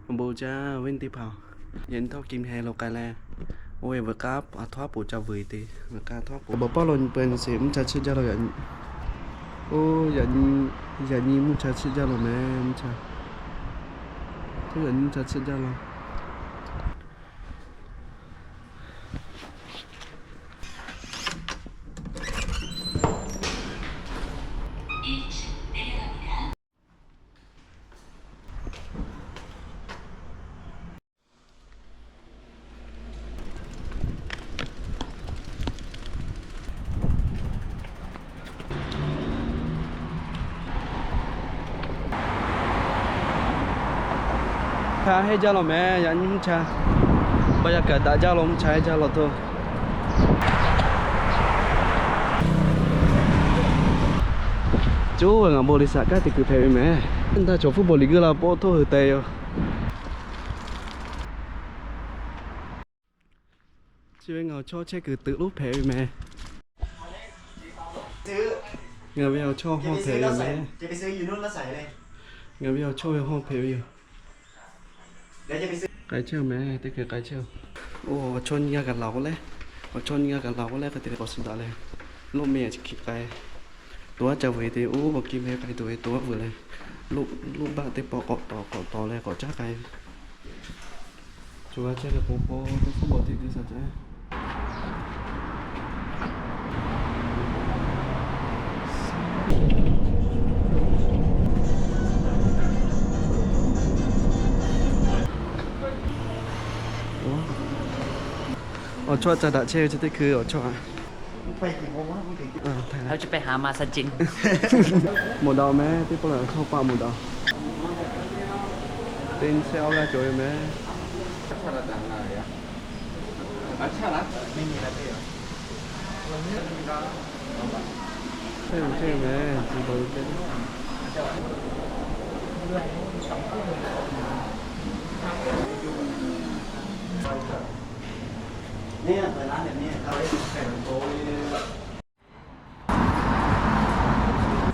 Bon caˇ ve teˇ hpaˍ, yaꞈ nyi htawˇ Kim Hae lo k'ai leh, oˇ ve veuꞈ k'aˇ a htawˇ a poˍ ca vuiˬ te, veuꞈ k'aˇ htawˇ a poˍ. Awˬ baˬ paˇ lo nyi peuˬ nyi sheˍ, mvuhˇ cha chiˇ jaˇ lo yaꞈ nyi. Oˇ, yaꞈ nyi mvuhˇ cha chiˇ jaˇ lo meh, mvuhˇ cha. Htawˇ yaꞈ nyi mvuhˇ cha chiˇ jaˇ lo. Mvuhˇ cha heˆ jaˇ lo meh, yaꞈ nyi mvuhˇ cha. Baˆ yaˇ kaꞈ daꞈ jaˇ lo, mvuhˇ cha heˆ jaˇ lo htawˇ. Coˇ ve ngaˬ bon liꞈ shaꞈ kanˉ te kuiˬ hpehꞈ ve meh. Nyi htaˇ chaw hpfuhˇ bon liꞈ g'uiˇ la pawˆ htawˇ hui te yoˬ. Chi ve ngaˬ awˬ chawˇ chehˇ kuiˬ teuꞈ lonˉ hpehꞈ ve meh. Ngaˬ ve awˬ chawˇ hawˇ hpehꞈ ve meh. Ngaˬ ve awˬ chawˇ ve hawˇ hpehꞈ ve yoˬ. K'ai chehˇ meh, teˇ hkui k'ai chehˇ. Oˇ, awˬ chawˇ nyi g'a kaꞈ laˬ k'o leh, awˬ chawˇ nyi g'a kaꞈ laˬ k'o leh, hk'e te leh k'awꞈ suh daꞈ leh, loˆ meh a chi hkiˬ k'ai. To aˉ ca vuiˬ te, oˇ, awˬ ki meh k'ai tuˬ ve to aˉ vuiˬ leh, loˆ baˆ teˇ pawˆ k'awꞈ tawˍ k'awꞈ tawˍ leh k'awꞈ caˉ k'ai. Coˬ g'a chehˇ ve k'o k'o, teˇ hk'oˆ bawˬ teˇ g'uiˬ shaˍ caˉ. Awˬ chawˇ ca daꞈ chehˇ ve chi teˇ hkui awˬ chawˇ a. Mawˬ daꞈ meh, teˇ pawˆ lehˬ awˬ chawˇ paˆ mawˬ daꞈ. Teˇ nyi shehˆ awˇ g'aˇ cawˬ ve meh.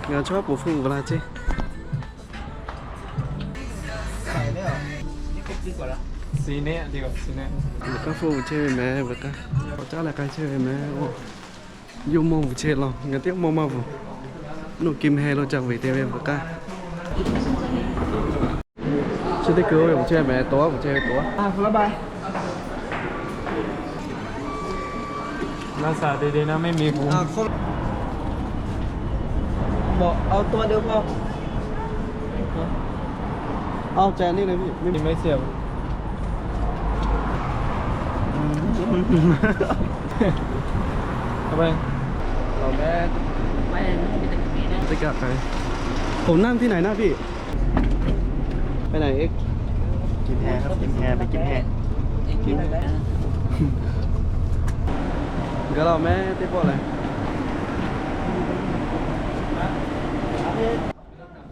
Ngaˬ chaw poˬ hpfuhˇ vuiˬ la ceˇ. Veuꞈ k'aˇ hpfuhˇ vuiˬ chehˇ ve meh, veuꞈ k'aˇ. K'awꞈ caˉ leh k'ai chehˇ ve meh. Oˇ, yawˇ mawˇ vuiˬ chehˇ law, ngaˬ teˇ mawˇ maˇ vuiˬ. Nawˬ Kim Hae lo ca vuiˬ te ve veuꞈ k'aˇ. Chi teˇ hkui oˇ ve vuiˬ chehˇ meh, to aˉ vuiˬ chehˇ ve to aˉ. บอกเอาตัวเดียวพอ เอาใจนี่เลยพี่ ไม่เสียบ เอาไป เราแม่ จะกลับไป ผมนั่งที่ไหนนะพี่ ไปไหนเอ็กซ์ กินแฮครับ กินแฮ ไปกินแฮ กินแฮ G'a la meh, teˇ pawˆ lehˬ.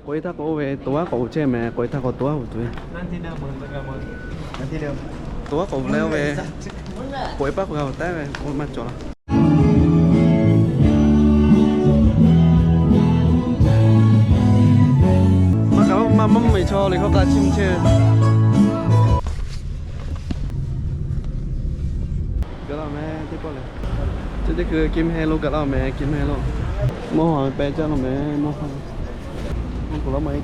K'oꞈ e htaˇ k'o oˇ ve to aˉ k'awꞈ uˬ chehˇ meh, k'oꞈ e htaˇ k'o to aˉ uˬ tuˬ ve. To aˉ k'awꞈ uˬ leh oˇ ve k'oꞈ e paˉ k'o g'a uˬ taˉ ve, oˇ maˇ cawˬ la. Maˇ k'aꞈ maˇ mvuhˇ miˬ chaw liꞈ hkawˇ k'a chiˇ mvuh chehˇ ve. G'a la meh, teˇ pawˆ lehˬ. Chi teˇ hkui Kim Hae lo gaˬ la meh, Kim Hae lo. Mawˇ ha peh caˇ lo meh, mawˇ ha. Mawˇ k'oˍ la ma e.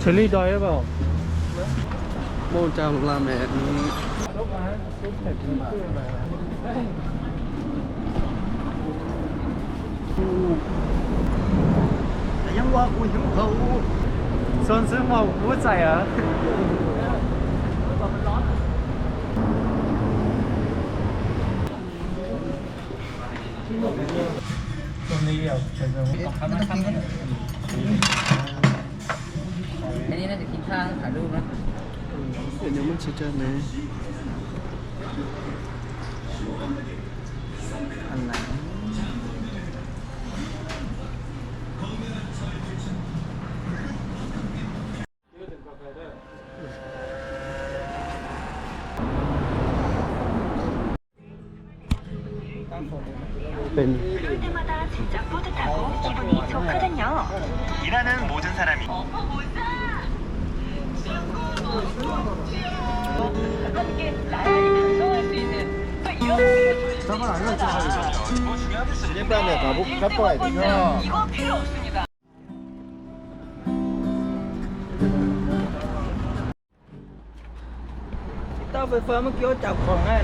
Chili dawˇ e ba. Mawˇ caˇ lo la meh. Anyi na te kiꞈ htaˇ htaꞈ lo na. Teꞈ nyi maˇ chi caˇ meh. pen. 그럴 때마다 진짜 뿌듯하고 기분이 좋거든요. 일하는 모든 사람이 함께 나란히 감상할 수 있는 또 이런 분위기를 보여주고 있습니다. 이거 필요 없습니다. Taˇ faiˍ faˍ maˇ keu aˇ caꞈ hk'awꞈ ngaˬ